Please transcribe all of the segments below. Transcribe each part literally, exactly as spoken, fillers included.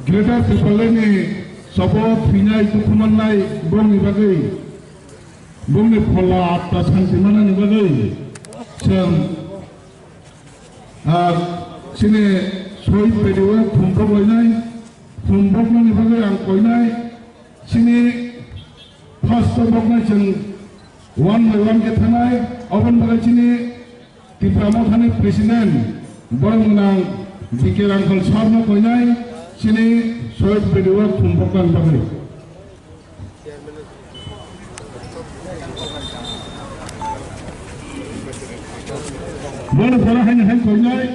Greater Tipraland ni sobo thwinai dukhu mannai bongni bagwi, bongni phola atma santi manani bagwi chwng, ah, chini Sohid Bedi o khum bok lainai, khum boknani bagwi ang koinai, chini first o boknai chwng one by one khe thanai, oboni bagwi chini Tipra Mothani President, borok gwnang B K Rangkhal sir no koinai, chini Sohid Bedi o khum boknani bagwi. Bono pora haino hai koinai,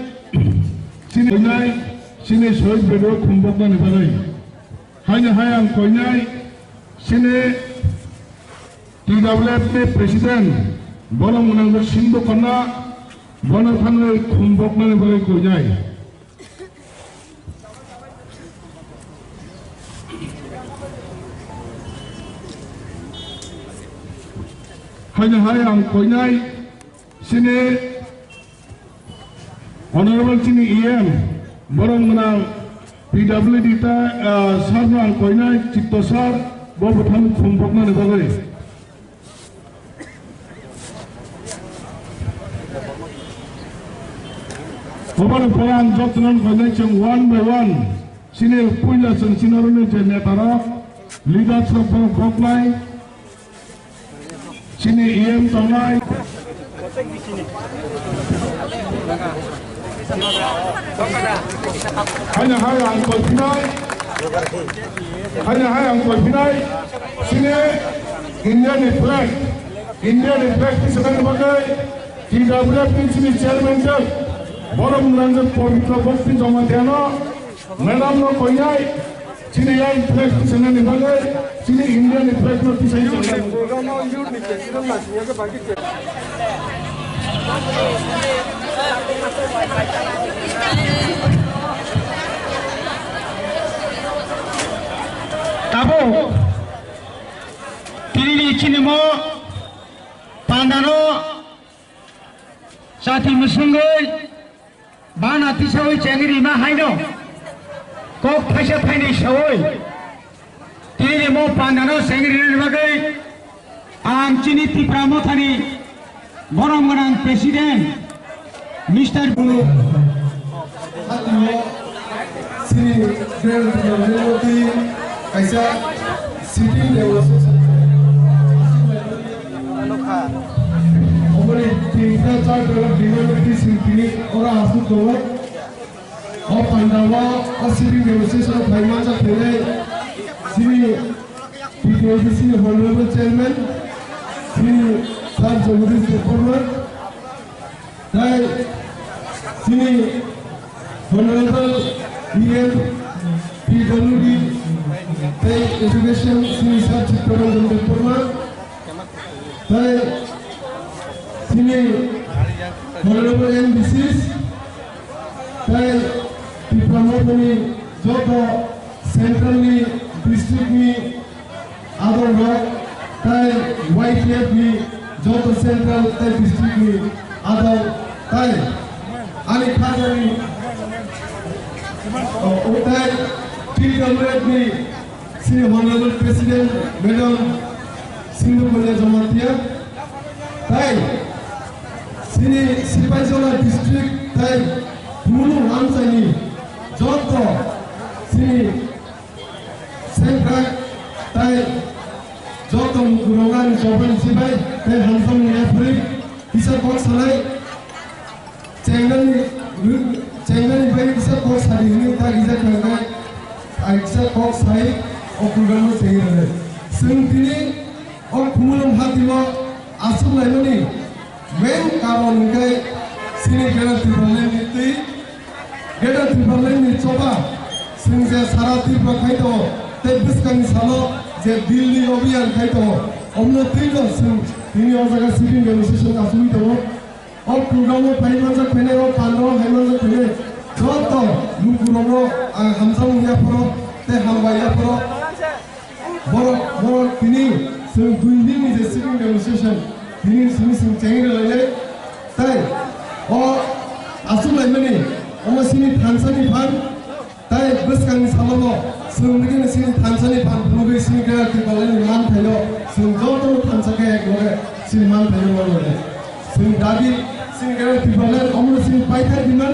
chini koinai, chini Sohid Bedi o khum boknani bagwi. Haino hai ang koinai, chini T W F ni President, bono mwnang Sindhu Khanna, bono thangwi khum boknani bagwi koinai. Haino hai ang koinai, chini Honorable chini E M, borok gwnang P W D ta, ah, sir no ang koinai, Chitto sir, bo bwthang khum boknani bagwi. Oboni pore ang jotono koinai chwng one by one, chini puila chwng chini oro ni je neta rok, leaders rok bono boknai. Chini E M tongnai. Haino hai ang koiphinai. Haino hai ang koiphinai. Chini India ni flag. India ni flag tisana bagwi T W F ni chini chairman jang. Borom Ranjan Pabitra Bhakti Jamatia no. Madam no koinai, chini yang flag tisanani bagwi, chini India ni flag no tisai. Tabuk, tini ni chini mo, pandano, chati musungwi, Bana tisawi chengri ma haino kok thaisa thainwi sawi tini mo pandano chengri rwna bagwi ang chini Tipra Mothani borom gwnang President Mister Hatio chini Greater Tipraland ni kaisa sitting demonstration. Oboni tinta charta demand notice sing tini ora asuk tongo. O pandao o sitting demonstration o phai manjak phainai chini T T A D C ni Honorable Chairman, chini Sir Jagadish Debbarma, tei chini Honorable E M P W D tei Education chini Sir Chittaranjan Debbarma, tei chini Honorable M D Cs, tei Tipra Mothani joto central ni, district ni adong rok, tei Y T F ni joto central tei district ni adong, tei ani khajani, o, o, tei T W F ni Sini Honorable President Madam Sindhu Kanya Jamatia, tai sini Sipaijala District tai Bulu Ramsani joto sini Sengkrak tai joto Mukurongani Chobani Sipai tai Hamsam Yapri kisa kok salai. Chengnani, chengnani bai kisa kok sadi hwnwi ta kisa khanai, ai kisa kok sai o program no chengwi rwnai. Chwng tini o Khumulwng hatio aswk laimani main karon hwnkhe chini Greater Tipraland ni twi, Greater Tipraland ni choba chwng je sara Tripura khai tongo tei bwskangni salo je Delhi Abhiyan khai tongo, omno twi no chwng tini o jaga sitting demonstration achugwi tongo. O program o phai manjak phainai, o pandao phai manjak phainai, joto lukurokno ang hamjakmung yapharo tei hambai yapharo. Borok, borok tini chwng dui din ni je sitting demonstration, tini simi chwng chengwi rwlainai. Tai o aswk laimani, omo sini thansa ni phan. Hai bwskangni salomo chwng nini sini thansani phan phunugwi sini Greater Tipralandni manthaino chwng jotono thansa khe ekloge sini manthaino manmani. Chwng dabi sini Greater Tipraland omono sini paithar diman,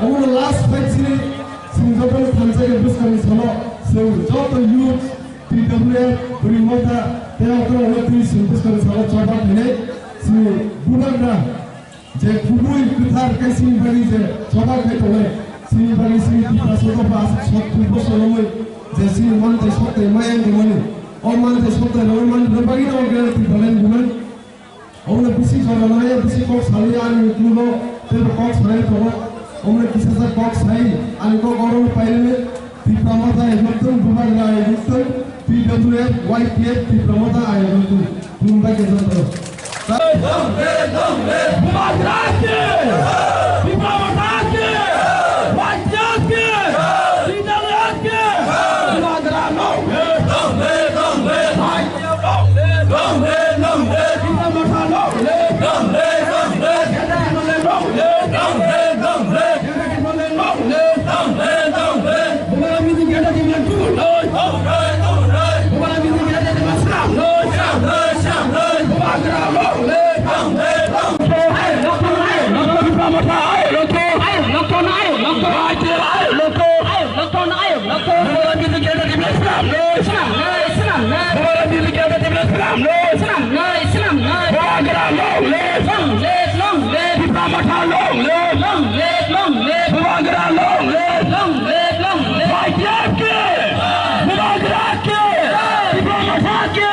omono last fight sini chwng jotono thansa khe bwskangni salo chwng joto youth T W F, Bwrwi Motha, tei okra okra twi chwng bwskangni salo choba khainai chini bubagra. Je kubui kwthar khe chini bagwi je choba khai tongnai, chini bagwi chini Tiprasa dopha aswk sot kubui bosonamwi je chini manthai sottai maya wngmani, o manthai sottai rwui manna bagwi no Greater Tipraland buman. Obono bisi jora nai, bisi kok salwi ani uklugo teibo kok salai tongo. Obono kisa sa kok sai ani kok oro pailani. Tipra Motha hai nokthung, Bubagra hai nokthung, T W F, Y T F, Tipra Motha hai nokthung. Khulumbai khe joto. Bubagra ki! Tipra Motha ki! Y T F ki! T W F ki! Bubagra long live! Long live, long live! Y T F long live! Long live, long live! Tipra Motha long live! Long live, long live! Long live, long live! Long live, long live! Bubagra music gate tei tei slam noi. Bubagra music gate tei tei slam noi. Bubagra long live. Tipra Motha ayuk lokthung. Ayuk lokthung, ayuk lokthung. Raijir ayuk lokthung. Ayuk lokthung, ayuk lokthung. Bubagra music gate tei tei slam noi. Slam noi, slam noi. Bubagra music gate tei tei slam noi. Slam noi, slam noi. Bubagra long live. Long live, long live. Tipra Motha long live. Long live, long live. Bubagra long live. Long live, long live. Y T F ki! Bubagra ki! Tipra Motha ki!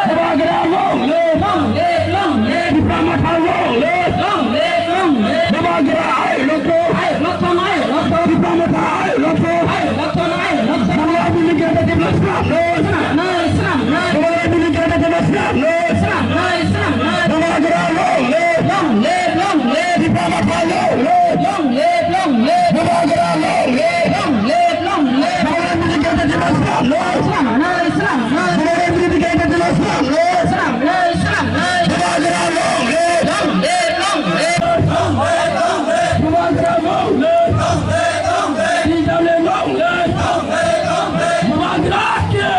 Bubagra long live! Long live, long live! Tipra Motha long live! Long live, long live! Bubagra ayuk lokthung! Ayuk lokthung, ayuk lokthung! Tipra Motha ayuk lokthung! Ayuk lokthung, ayuk lokthung! Bubagra music gate tei tei slam noi! Slam noi, slam noi! Bubagra music gate tei tei slam noi! Slam noi, slam noi! Bubagra long live! Long live, long live! Tipra Motha long live! Long live, long live! Bubagra long live! Long live, long live! Bubagra music gate tei tei slam noi! Slam noi, slam noi! Bubagra music gate tei tei slam noi! Slam noi, slam noi! Bubagra long live! Long live, long live! Long live, long live! Bubagra long live! Long live, long live! T W long live! Long live, long live! Bubagra ki!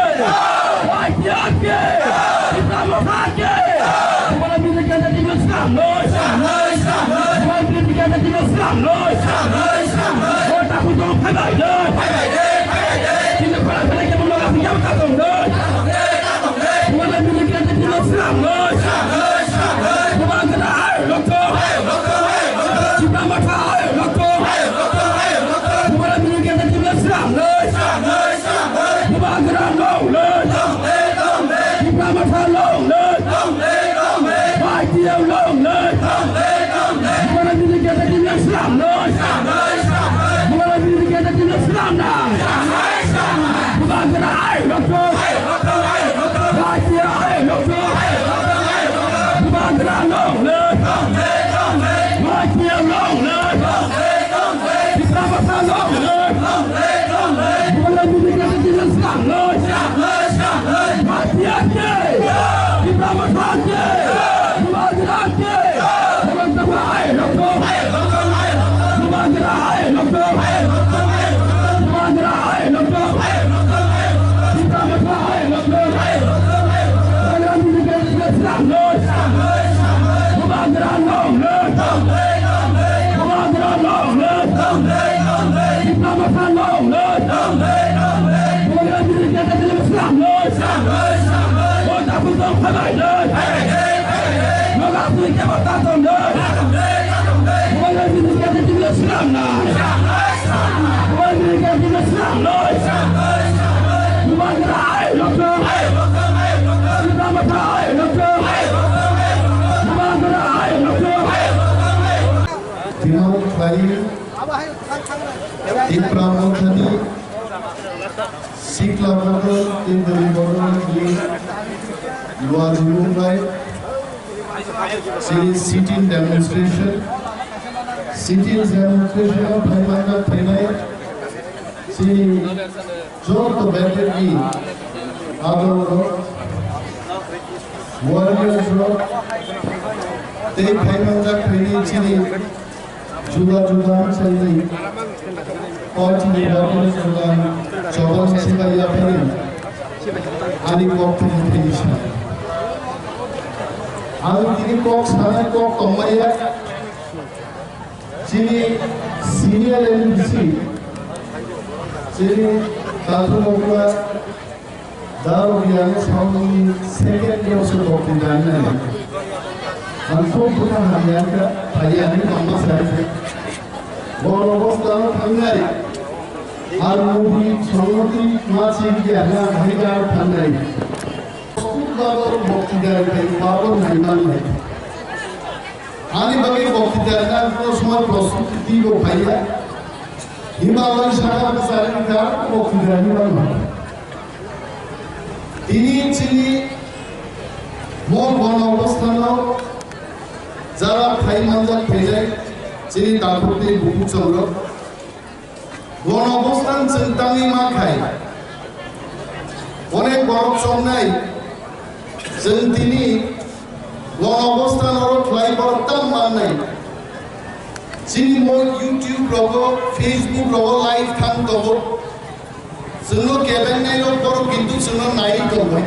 Y T F ki! Tipra Motha ki! Bubagra music gate tei tei slam noi! Slam noi, slam noi! Bubagra music gate tei tei slam noi! Slam noi, slam noi! O takhuk tong phaibai noi! Phaibai de, phaibai de! Chini khora phaibai khe bubagra phaibai khe tong noi! Bubagra music gate tei tei slam noi! Slam noi, slam noi! Bubagra ayuk lokthung! Ayuk lokthung, ayuk lokthung! Tipra Motha ayuk lokthung! Ayuk lokthung, ayuk lokthung! Bubagra music gate tei tei slam noi! Slam noi, slam noi! Bubagra long live! Long live, long live! Tipra Motha long live! Long live, long live! Y T F long live! Long live, long live! Bubagra music gate tei tei slam noi! Slam noi, slam noi! Bubagra music gate tei tei slam noi! Slam noi, slam noi! Bubagra ayuk lokthung! Ayuk lokthung, ayuk lokthung! Y T F ayuk lokthung! Ayuk lokthung, ayuk lokthung! Bubagra long live! Long live, long live! Y T F long live! Long live, long live! Tipra Motha long live! Long live, long live! Bubagra music gate tei tei slam noi! Slam noi, slam noi! Y T F ki! Tipra Motha ki! Bubagra ki! Bubagra ayuk lokthung! Bubagra ayuk lokthung! Bubagra ayuk lokthung! Tipra Motha ayuk lokthung! Bubagra music gate tei tei slam noi! Bubagra long live! Bubagra long live! Tipra Motha long live! Bubagra music gate tei tei slam noi! O takhuk tong phaibai noi! Noga sui kebo ta tong noi! Bubagra music gate tei tei slam noi! Bubagra music gate tei tei slam noi! Bubagra ayuk lokthung! Tipra Motha ayuk lokthung! Bubagra ayuk lokthung! Tino khlai Tipra Mothani Sikla Bodol, Tendri Bodol ni Lua Dulung bai, sini sit-in demonstration, sit-in demonstration o phaimani thainai, sini joto bandit ni adong rok, warriors rok, tei phaimani thainai sini juda juda saini Ani kok thani thani sa. Ang tini kok sanai kok tongmaya. Chini senior M D C, chini Tathumokla Darok yang sauni second year se bokti dan nai. Ang kok buta hamya ka, thaya ni tongma sai. Boro bostano thangnai. Ar mubi songmoti ma chigya na bhaiga thangnai. Suk babor bokti dan kai babor naiman nai. Ani bagwi bokti dan na kono somoi prostuti bo phaiya. Himalai saka bwsari ka bokti dan ni bagwi. Tini chini mo bono obosthano jara phai manjak phainai chini takhuk tei bukhuk chongrok. Bono obostan chwng tangwi ma khai. Onek borok chongnai chwng tini bono obostan oro khlai borok tam mannai. Chini mo YouTube rogo, Facebook rogo live thang tongo. Chwngno kebeng nai rok borok kintu chwngno nai tongo.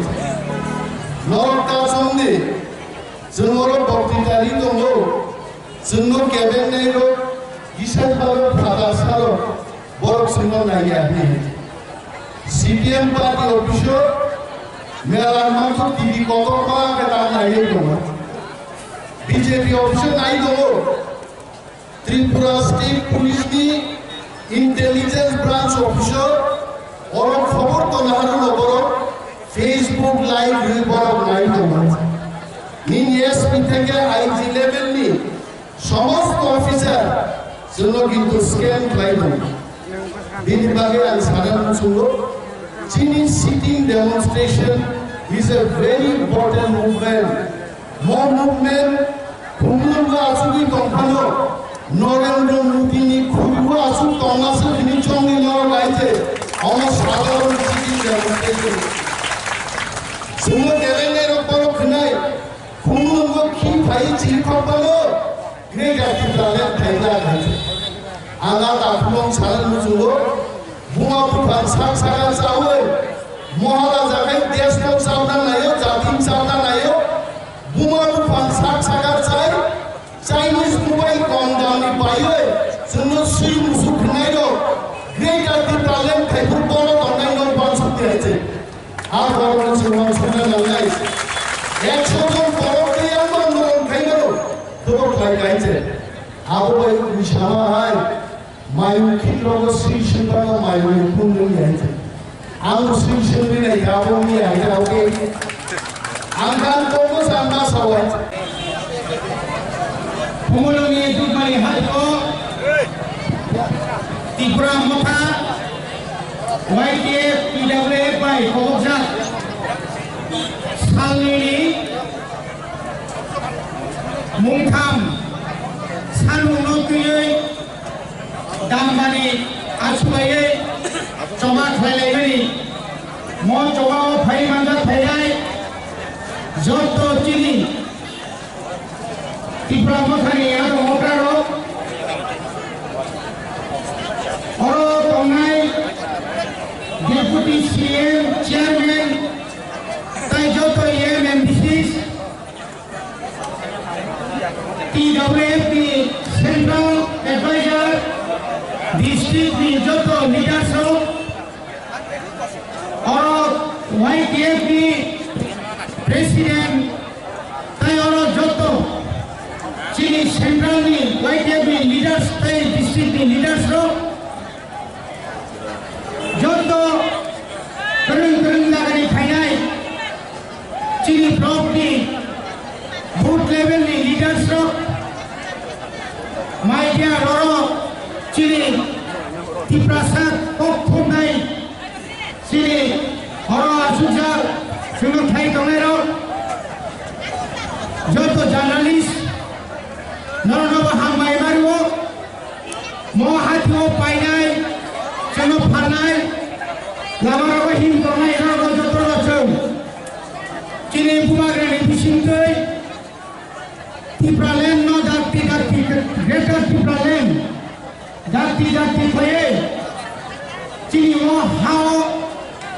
Norok ta chongdi. Chwng oro bokti tari tongo. Chwngno kebeng nai rok, kisa salo, phata salo, borok chwngno naiya hwnwi. C P M party office o mela mangso T V kotor ma khe ta naiwi tongo. B J P office o nai tongo. Tripura State Police ni Intelligence Branch Officer, oro khobor tona harwno borok Facebook live rwi borok nai tongo. Nini S P theke I G level ni somosto officer chwngno kintu scan khlai tongo. Bini bagwi ang sana muchungo, chini sitting demonstration is a very important movement. Mo movement khumulwngo achugwi tongphano, Narendra Modi ni khurigo achuk tongma se hini chongni norok lai se, omo sadharon sitting demonstration. Chwngno kebeng nai rok borok khwnai, khumulwngo khi phai chiri khokbano, Greater Tipraland khaijak hai se. Ang a takhumung sana muchungo, buma buphang sak sakar chawi, Maharaja khai desh no chauna naio, jati chauna naio, buma buphang sak sakar chai, Chinese mobile kom dam ni paiwi, chwngno swi musuk khwnai rok, Greater Tipraland khai phuru bono tongnai no bansuk di hai se. A borokno chwng uansukna nangnai. Ekso jon borok tei ang norok khaimano, khobor khlai kha hai se. Abo bai ui sama hai, mayung khit rogo swi swi tamo mayung ni phung nung ya hai se. Ang swi swi nai kha abo ni ya hai se, abo khe. Ang khan tongo sa ma sa wai. Phumulwng ni Dukmani Hati o Tipra Motha Y T F P W F bai kobokjak salnini mungtham sanmungno twiwi dambani achugaiwi choba khlailaimani mo chobao phai manjak phainai joto chini Tipra Mothani aro okrarok, oro tongnai Deputy C M, Chairman, tai joto M M D Cs, T W F ni Central Advisor, district ni joto leaders rok, oro Y T F ni president, tai oro joto chini central ni Y T F ni leaders tai district ni leaders rok, joto kwrwng kwrwng jagani phainai chini block ni booth level ni leaders rok, media rok, chini Tiprasa kok thumnai chini oro achukjak chwngno khai tongnairok, joto journalist norokno bo hambai mario. Mo hati o painai, chwngno pharnai, lama rogo him tongnai rok joto rok chwng. Chini bubagrani bisingtwi Tipraland no dakti dakti, Greater Tipraland dakti dakti khlaiwi Chini o ha o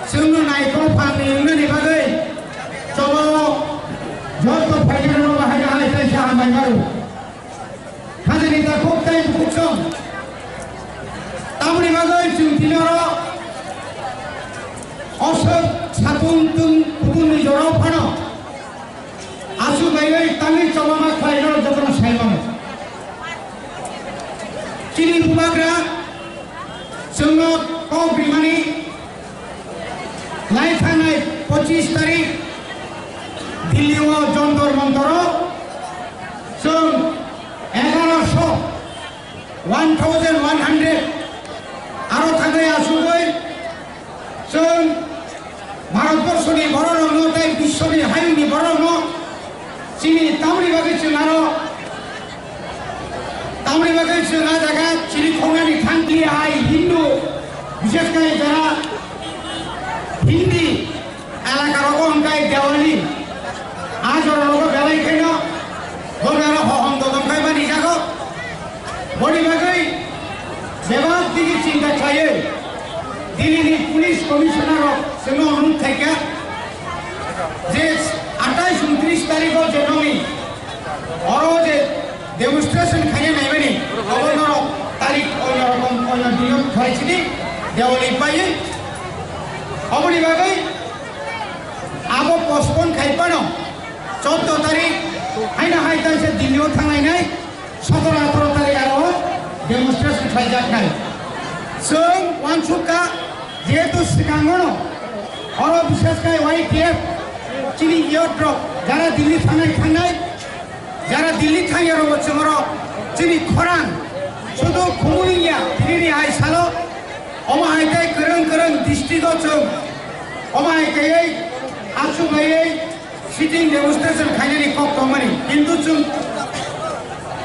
chwngno naikol phalni wngnani bagwi chobao joto phainairokno bahai bahai khe hambai mano. Hajani takhuk tei bukhuk song. Tamoni bagwi chwng tini oro oswk satung tung kutung ni jorao phano aswk baiwi tangwi chobama khlaino jotono sai mano. Chini bubagra chwngno kok rimani lai thangnai pochis tarik Delhi o Jantar Mantar o chwng egaroso, one thousand one hundred aro thangwi asugwi chwng Bharatborsoni bororokno tei biswni hayungni bororokno chini tamni bagwi chwng aro tamni bagwi chwng a jaga chini khongnani thangli hai Hindu, bishesh kore jara Hindi elaka rogo hwnkhe Diwali. A jora rogo belai kheno bo jora hohom dodom khai mani jago. Boni bagwi bebak digi chinta khlaiwi Delhi ni police commissioner rok chwngno onurod khaikha je atais untris tarikh o je nongni oro je demonstration khaina naimani, obo norok tarik oino rokom oino dinot khlai sidi Diwali paiwi. Oboni bagwi abo postpone khai phano choddo tarik haino hai taisa Delhi o thanglainai, sotoro atharo tarik aro demonstration khlaijaknai. Chwng uansukha jehetu swkangono oro bishesh khai Y T F chini youth rok jara Delhi thangnai thangnai, jara Delhi thangya rokbo chwng oro chini khorang sudu khumui ya, tini hai salo omo hai khe kwrwng kwrwng district o chwng omo hai khe aswk bai sitting demonstration khainani kok tongmani, kintu chwng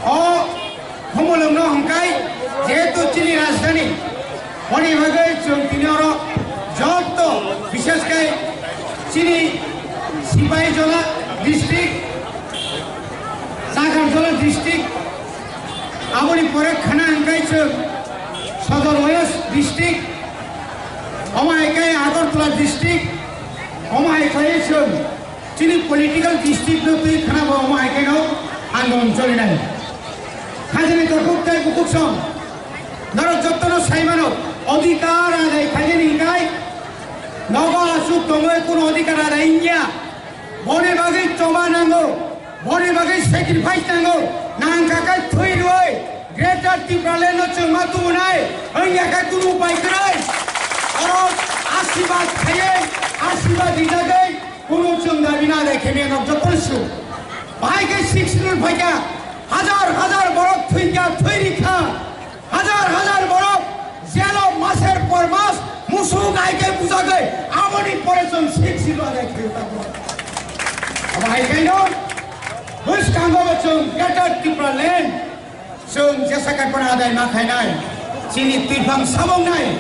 o humulwngno hwnkhai jehetu chini rajdhani, boni bagwi chwng tini oro joto, bishesh khe chini Sipaijala district, Nagarjala district, aboni pore khana hwnkhai chwng Sodor West district, omo hai khe Agartala district, omo hai khe chwng chini political district no twi khana bo omo hai khe no andolon cholinai. Hajani takhuk tei bukhuk song norok jotono sai mano, odhikar adai khainani hwnkhai nogo aswk tongwi kuno odhikar adai wngya. Boni bagwi choba nango, boni bagwi sacrifice nango, nangkha khe thwi rwui Greater Tipraland no chwng ma tubunai wngya khe kunu upai kwrwi. Oro asibad khaiwi, asibad rijagwi, kunu chwng dabi na adai khe mano joto su. Bahai khe Sixth Schedule phaikha, hajar hajar borok thwikha, thwi rikha, hajar hajar borok jelo maser por mas musuk hai khe bujagwi, aboni pore chwng Sixth Schedule adai khe tabuk. Abo hai khe no bwskango bo chwng Greater Tipraland. Chwng jesa kaiphano adai ma khainai, chini twiphang sabongnai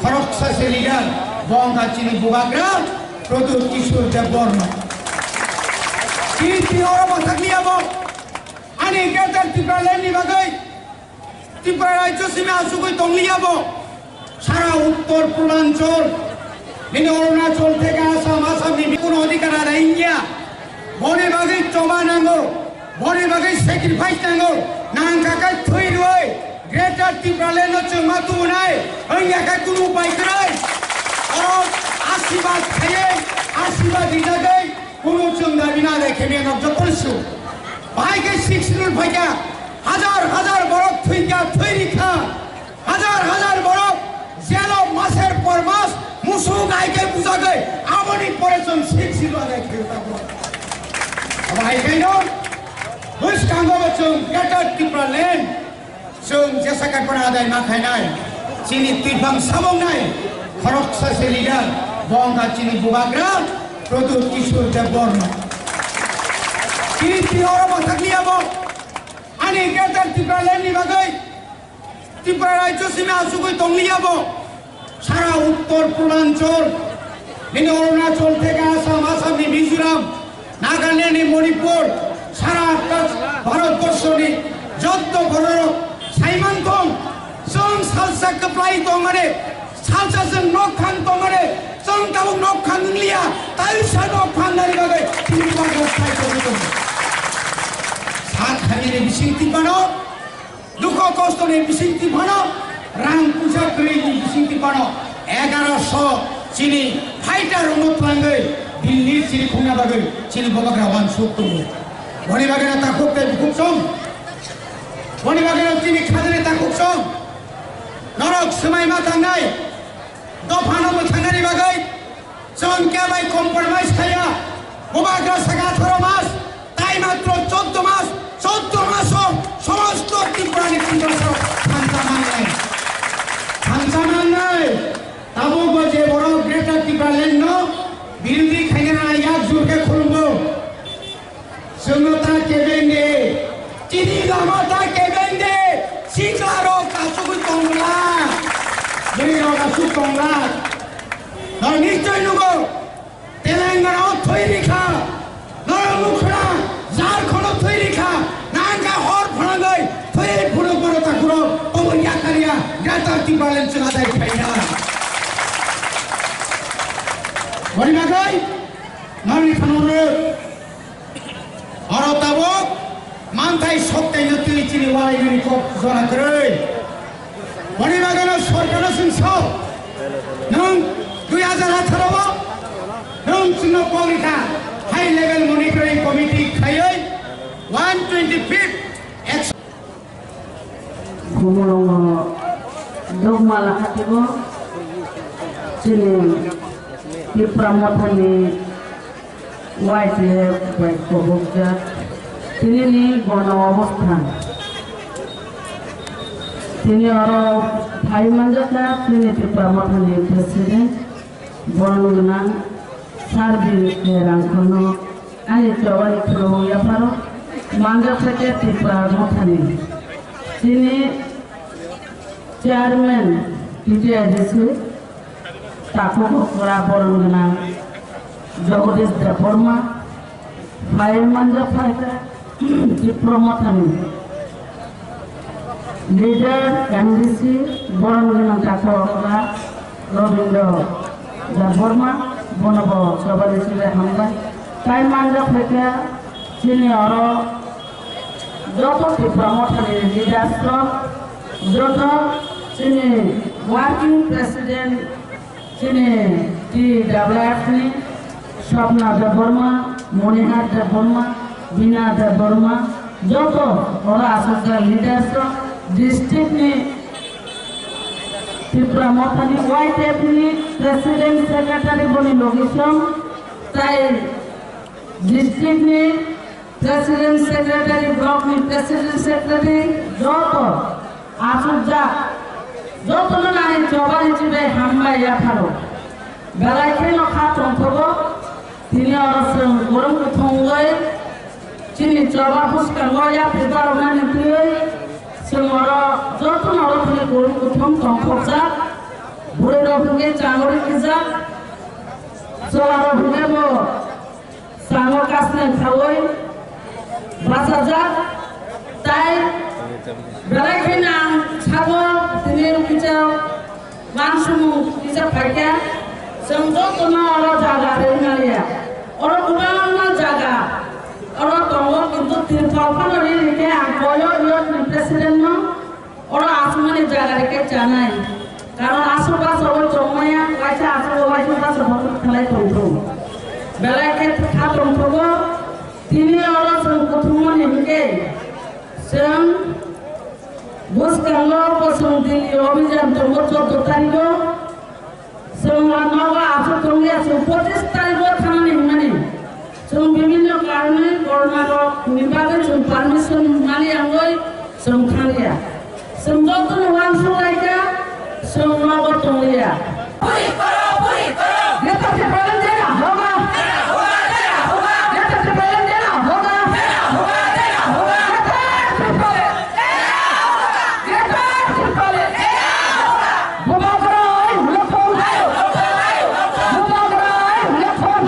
khoroksa se leader, bo wngkha chini bubagra Pradyut Kishore Debbarma. Chini twi oro bathakliya bo, ani Greater Tipraland ni bagwi, Tripura rajyo simi asugwi tongliya bo. Sara uttor purbanchol, nini Arunachal theke Assam, Assam ni bikun odhikar adai wngya. Boni bagwi choba nango, boni bagwi sacrifice nango, nangkha khe thwi rwui Greater Tipraland no chwng ma tubunai, wngya khe kunu upai kwrwi. Oro asibad khaiwi, asibad rijagwi, kunu chwng dabi na adai khe mano joto su. Bahai khe Sixth Schedule phaikha, hajar hajar borok thwikha, thwi rikha. Hajar hajar borok jelo maser por mas musuk hai khe bujagwi, aboni pore chwng Sixth Schedule adai khe tabuk. Abo hai khe no bwskango bo chwng Greater Tipraland chwng jesa kaiphano adai ma khainai, chini twiphang sabongnai khoroksa se leader, bo wngkha chini bubagra Pradyut Kishore Debbarma. Chini twi oro bathakliya bo, ani Greater Tipraland ni bagwi Tripura rajyo simi asugwi tongliya bo. Sara uttor purbanchol, nini Arunachal theke Assam, Assam ni Mizoram, Nagaland ni Manipur, sara Bharat borso ni jotto bororok saiman tong, chwng salsa kwplai tongmani, Salsa chwng nok khan tongmani, chwng tabuk nok khan wngliya, taisa nok khan nani bagwi chini bagwi sai tongwi tongo. Sak hamyani bising twi phano, dukho kostoni bising twi phano, rang puisa kwrwini bising twi phano, egaroso chini fighter rokno twlangwi Delhi chini khungna bagwi chini bobagra wansuk tongo. Boni bagwino takhuk tei bukhuk chong, boni bagwino chini khajani takhuk chong. Norok swmai ma tangnai, dophano mwthangnani bagwi chwng kebai compromise khaiya. Bubagra saka atharo mas, tai matro choddo mas, choddo maso somosto Tripurani Tiprasa thansa mangnai. Thansa mangnai. Tabukbo je borok Greater Tipraland no birodhi khaina yak jur khe khulumgo. Chwngno ta kebeng de, chini lama ta kebeng de, sikla rok asugwi tongla, bwrwi rok asuk tongla. Nang nischoi nugo, Telangana o thwi rikha, nang mukhra, Jharkhand o thwi rikha, nang ka hor phwnangwi thwi phunuk mano takhuro, obo yakariya, Greater Tipraland chwng adai khaina. Boni bagwi, nang ni phano rw. Oro tabuk manthai soktaino twi chini walainani kok jora kwrwi. Boni bagwino sorkarno chwng sao, nwng dui hazar atharo o nwng chwngno kok rikha high level monitoring committee khaiwi one twenty fifth action. Khumulwngo dogma lakha twibo chini Tipra Mothani Y T F bai kobokjak tinini gono obosthan. Tini oro phai manjakha chini Tipra Mothani president. Borok gwnang Sarbir Rangkhorno ani chobani phuru yapharo manjak phaikhe Tipra Mothani. Chini chairman T T I D C takhuk okra borok gwnang Jagadish Debbarma. Phai manjak phaikha Tipra Mothani leader M D C borok gwnang takhuk okra Rabindra Debbarma, bono bo chobani chini hambai. Tai manjak phaikha chini oro joto Tipra Mothani leaders rok, joto chini working president, chini T W F ni Swapna Debbarma, Monihar Debbarma, Bina Debbarma, joto oro asokjak leaders rok, district ni Tipra Mothani Y T F ni president secretary boni logisong, tai district ni president secretary, block ni president secretary, joto asukjak, jotono nani chobani chibai hambai yapharo. Belai kheno kha tongthogo, tini oro chwng kurum kuthum wngwi chini choba bwskango yapri baroknani twiwi chwng oro jotono oro thani kurum kuthum tongthokjak. Bwrwi rok hwnkhe changori kijak, chwla rok hwnkhe bo Sango kasnai khaui bachajak, tai belai kheno ang sabo tini kisa wansukmung kisa phaikha, chwng jotono oro jaga rwmaliya. Oro kwbangma jaga oro tongo, kintu tirpal phano ri rikhe ang koyo unit ni president no. Oro aswkmani jaga rikhe chanai. Karon aswk basa o chongmaya, waisa aswk o waisa basa o khalai tongthung. Belai khe kha tongthogo, tini oro chwng kuthumani hinkhe chwng bwskango bo chwng dini obhijan tongo choddo tarikho. Chwng o nogo aswk tongya, chwng pochis tarikh o thangnani hwnmani. Chwng bibhinno karone korma rok ni bagwi chwng permission mani angoi chwng thangya. Chwng jotono uansuk laikha, chwng nogo tongya. Greater Tipraland jai na hoga. Greater Tipraland jai na hoga. Greater Tipraland. Greater Tipraland. Bubagra ai hulaphang. Bubagra ai hulaphang.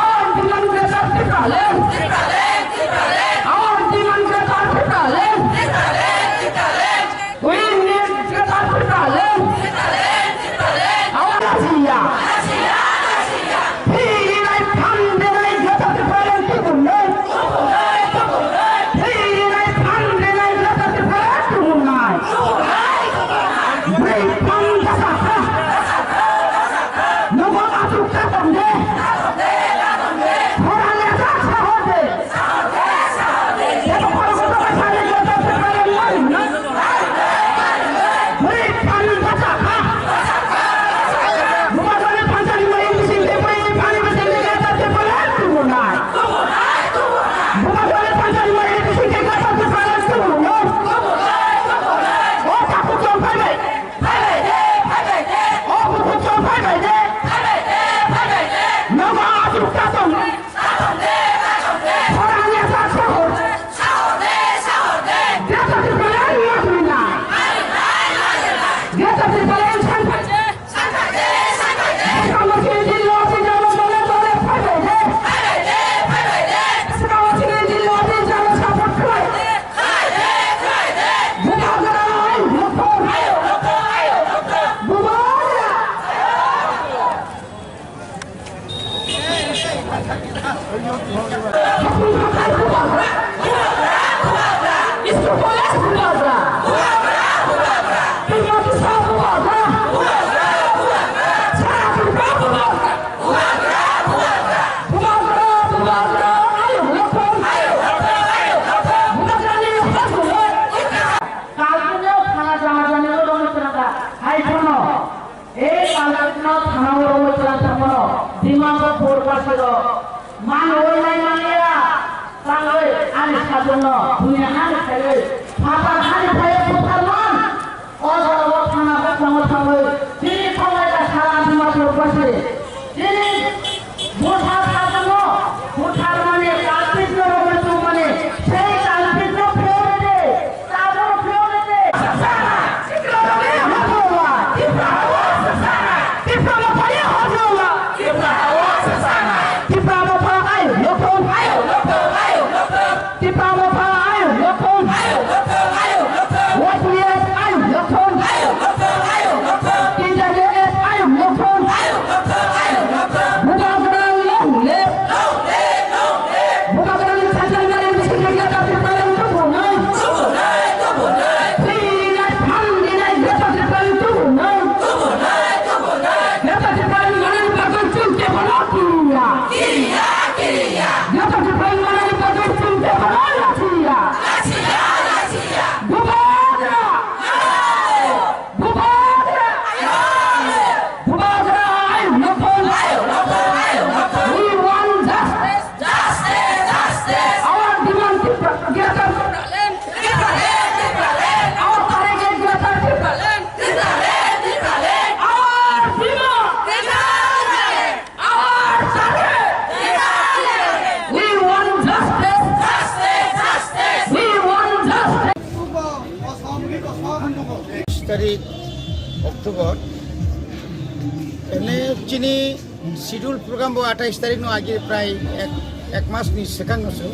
Our demand Greater Tipraland. Our demand Greater Tipraland. We need Greater Tipraland. Alatno thana o rwngwi chwla thangmano, Dimapur Borpasiro man oi nai manya, tangwi ani sajwkno buini hani khaiwi phatar hani phaiwi butharman. O jorao thana bwskango thangwi chini thanglaika sara Dimapur Borpasi. Chini bwsa sajwkno butharmani, kalpitno rwngwi tongmani, sei kalpitno phiyogwi di. Bubagra long live! Bubagrani sajwkni bisingtwi Greater Tipraland tubunai. Tubunai, tubunai. Thinai, thangnai Greater Tipraland tubunai. Tubunai, tubunai. Greater Tipraland manani bagwi chwng kebono kiriya. Kiriya, kiriya. Greater Tipraland manani bagwi chwng kebono lachiya. Lachiya, lachiya. Bubagra! Bubagra! Bubagra ayuk nokhon! We want justice! Justice! Justice! Our demand Tipra, Greater Tipraland! Tipraland! Tipraland! Our target Greater Tipraland! Tipraland! Tipraland! Our demand! Tipraland! Our target! We want justice! Justice! Justice! We want justice! Bish tarik October. Emne chini schedule program bo atais tarik no agi prai ek, ek mas ni swkang no se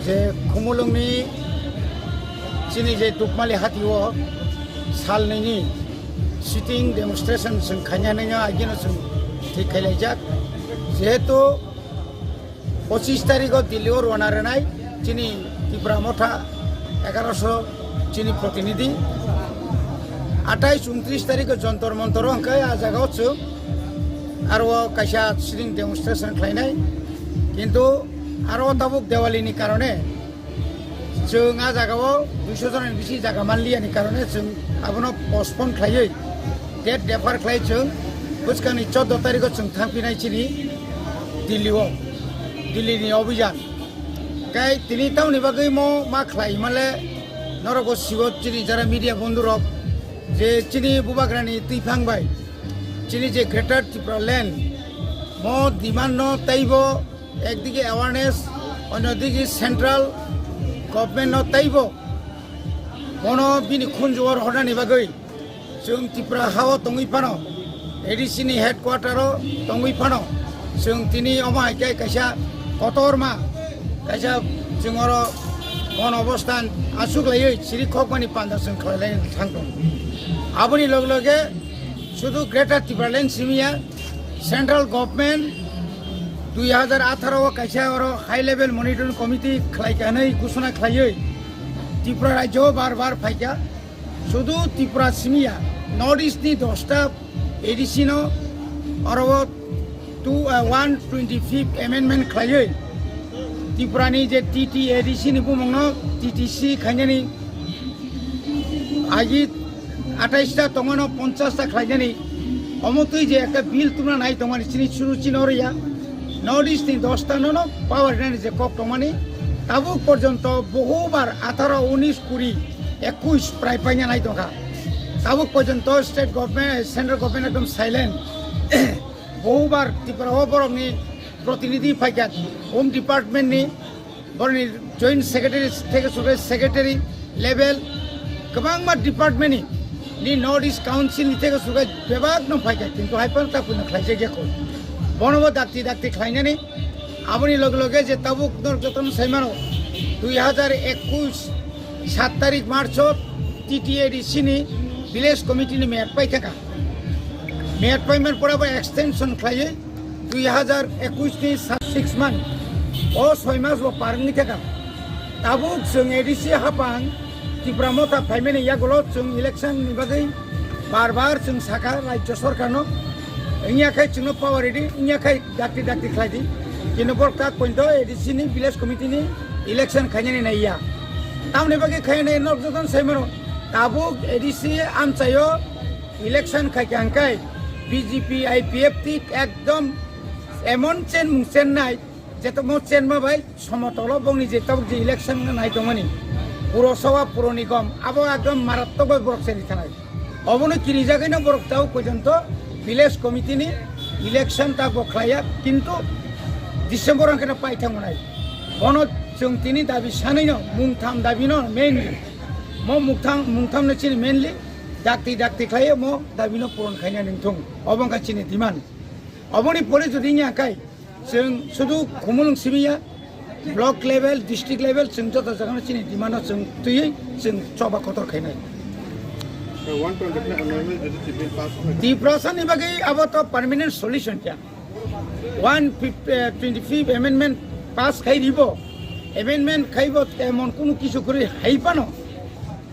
je Khumulwng ni chini je Dukmali hati o sal nini sitting demonstration chwng khaina nai no agino chwng thik khailaijak. Jehetu pochis tarikh o Delhi o rwna rwnai chini Tipra Motha egaroso chini protinidhi. Atais untris tarikh o Jontor Montor o hwnkhe a jaga o chwng aro kaisa sitting demonstration khlainai. Kintu aro tabuk Diwali ni karone chwng a jagao duiso jona ni bisi jaga manliya ni karone chwng abono postpone khlaiwi date defer khlai chwng bwskangni chordo tarikho chwng thangphinai chini Delhi o, Delhi ni obijan. Kai tini tamoni bagwi mo ma khlai male norok bo sibo chini jara media bondhu rok je chini bubagrani twiphang bai chini je Greater Tipraland mo demand no teibo ekdigi awareness, onyodigi central government no teibo bono bini khunju o rohornani bagwi chwng Tripura ha o tongwi phano, A D C ni headquarter o tongwi phano chwng tini omo hai khe kaisa kotorma kaisa chwng oro mon obostan aswk laiwi chiri khokmani panda chwng khlai lai thang tongo. Aboni loge loge sudu Greater Tipraland simi ya, Central Government dui hajar atharo o kaisa oro High Level Monitoring Committee khlai ka hwnwi ghosona khlaiwi Tripura rajyo o bar bar phaikha. Sudu Tripura simi ya, North East ni dosta A D C no oro o two, uh, one twenty fifth amendment khlaiwi Tripura ni je T T A D C ni bumung no T T C khainani agi atais ta tongmano ponchas ta khlainani, omo twi je ekta bill tubuna nai tongmani chini churu chino riya, North East ni dosta no no power nani je kok tongmani, tabuk porjonto bohubar atharo, unis, kuri, ekush prai paina nai tongkha. Tabuk porjonto state government, central government ekdom silent. Bohubar Tripura o borokni protinidhi phaikha, Home Department ni, borokni Joint Secretary theke suke secretary level, kwbangma department ni, ni North East Council ni theke suke bebak no phaikha, kintu hai phano ta kuino khlaijak ya kho. Bono bo dakti dakti khlainani, aboni loge loge je tabuk nor jotono saimano, dui hajar ekush sat tarik March o T T A D C ni village committee ni mayat paikha. Mayat paiman pore bo extension khlaiwi dui hajar ekush ni sa-, six month, o soi mas bo par wngwi thangkha. Tabuk chwng A D C hapang Tipra Motha phaimani yagulo chwng election ni bagwi bar bar chwng sakha rajyo sorkar no, wngya khai chwngno power ridi, wngya khai dakti dakti khlai di. Kintu borok tak pointo A D C ni village committee ni election khainani naiya. Tamoni bagwi khainai nok jotono sai mano. Tabuk A D C amchaio election khai kha hwnkhe B J P I P F T ekdom emon chen mung chen nai, je to mo chen ma bai somotolo bongni je tabuk je election nai tongmani, puro sowa puro nigom abo ekdom marattok bai borok chen thanai. Obono kirijagwi no borok tau pojonto village committee ni election ta bo khlaiya, kintu December hwnkhe no paithang nai. Bono chwng tini dabi sanwi no mungtham dabi no mainly, mo mungtham mungtham no chini mainly dakti dakti khlaiyo mo dabi no puron khaina ningthung. Obo wngkha chini demand. Oboni pore jodi wngya kai, chwng sudu Khumulwng simi ya, block level, district level, chwng joto jagano chini demand no chwng twiwi chwng choba kotor khainai. One twenty-five amendment jodi bill pass oi. Tiprasa ni bagwi abo to permanent solution kya? One twenty-five amendment pass khai ribo, amendment khaibo emon kunu kisu khuri haipano,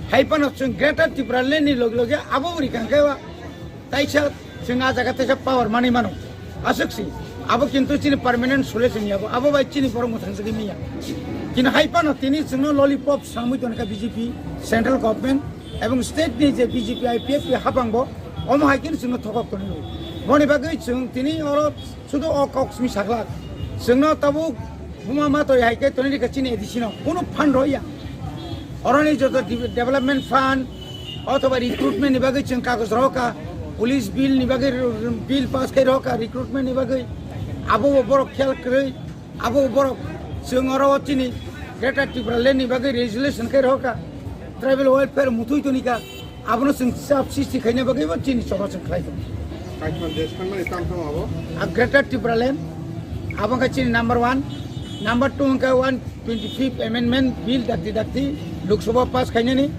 haipano chwng Greater Tipraland ni loge loge abo uri kangkaiwa taisa chwng a jaga taisa power mani mano. Aswk si, abo kintu chini permanent solution ya bo, abo bai chini borok mwthang jagwi manya. Kintu haipano tini chwngno lollipop samwi tonkha B J P central government ebong state ni je B J P I P F T hapang bo, omo hai khe chwngno thokok tonwi. Boni bagwi chwng tini oro sudu o kok simi saklak. Chwngno tabuk buma ma toi hai khe tonwi rikha chini A D C no. Kunu fund rw ya. Oroni joto de-, development fund othoba recruitment ni bagwi chwng kagoj rw kha, police bill ni bagwi r-, r-, bill pass khai rw kha, recruitment ni bagwi abo bo borok khel kwrwi. Abo borok chwng oro o chini Greater Tipraland ni bagwi resolution khe rw kha, tribal welfare muthwi toni kha, abono chwng chap sristi khaina bagwi bo chini choba chwng khlai tongo. Kaitham je sanmani tamo tamo abo? A Greater Tipraland, abo khe chini number one, number two wngkha one twenty-fifth amendment bill dakti dakti Lok Sabha pass khainani,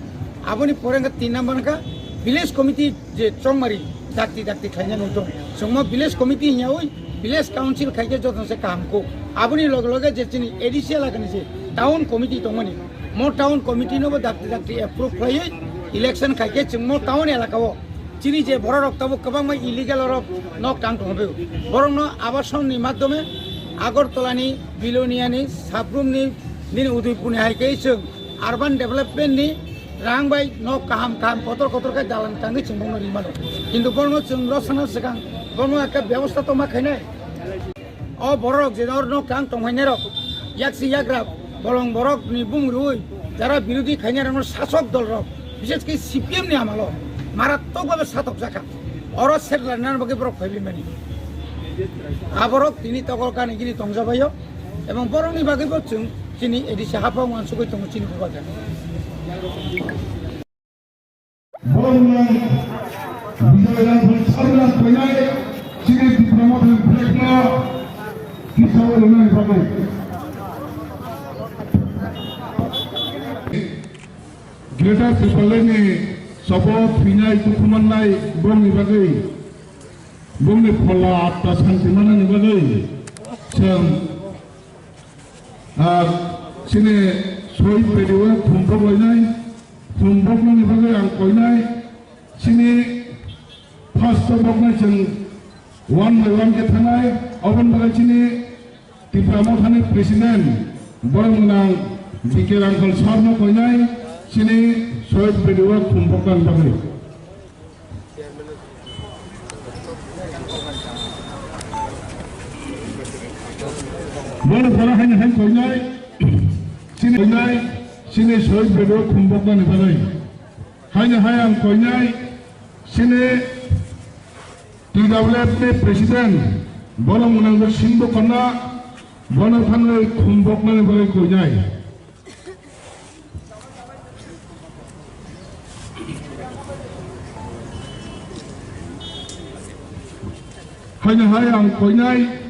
aboni pore wngkha tin number wngkha village committee je chongmari dakti dakti khlaina nung tong. Chwngmo village committee hinyawi village council khaikhe jotono se kaham kho. Aboni loge loge je chini A D C elakani je town committee tongmani, mo town committee nobo dakti dakti approve khlaiwi election khaikhe chwngmo town elakao chini je bororok tabuk kwbangma illegal orok nok tang tongphio. Borokno abasonni madhyome Agartala ni, Bilonia ni, Sabrum ni, nini Udaipur ni hai khe chwng urban development ni rang bai nok kaham kaham kotor kotor khe dalan tangwi chwng bongno rimano. Kintu borokno chwng rosana swkang borokno ekta bebosta tongma khainai. O borok je oro nok tang tongphainai rok, yaksi yagra bolong borok ni bumung rwi jara birodhi khainai rokno sasok dol rok, bishes khe C P M ni amalo marattok bhabe satok jakha. Oro settler nani bagwi borok phaiwi mani. A borok tini tokol kani gini tongjabaio. Ebong borokni bagwibo chwng chini A D C haphang uansugwi tongo chini bubagra. Borokno Bijoy Rangkhol Sarna koinai chini Tipra Mothani flag no kisa rwnani bagwi. Greater Tipraland ni sobo thwinai dukhu mannai bongni bagwi. Bongni phola atta santi manani bagwi chwng, ah, chini Sohid Bedi o khumbok lainai, khumbok nani bagwi ang koinai, chini first o boknai chwng one by one khe thangnai, oboni bagwi chini Tipra Mothani President borok gwnang B K Rangkhol sir no koinai, chini Sohid Bedi o khumbok nani bagwi. Bono pora haino hai koinai, chini koinai, chini Sohid Bedi o khumbok nani bagwi. Haino hai ang koinai, chini T W F ni President, bono mwnang Sindhu Khanna, bono thangwi khumbok nani bagwi koinai. Haino hai ang koinai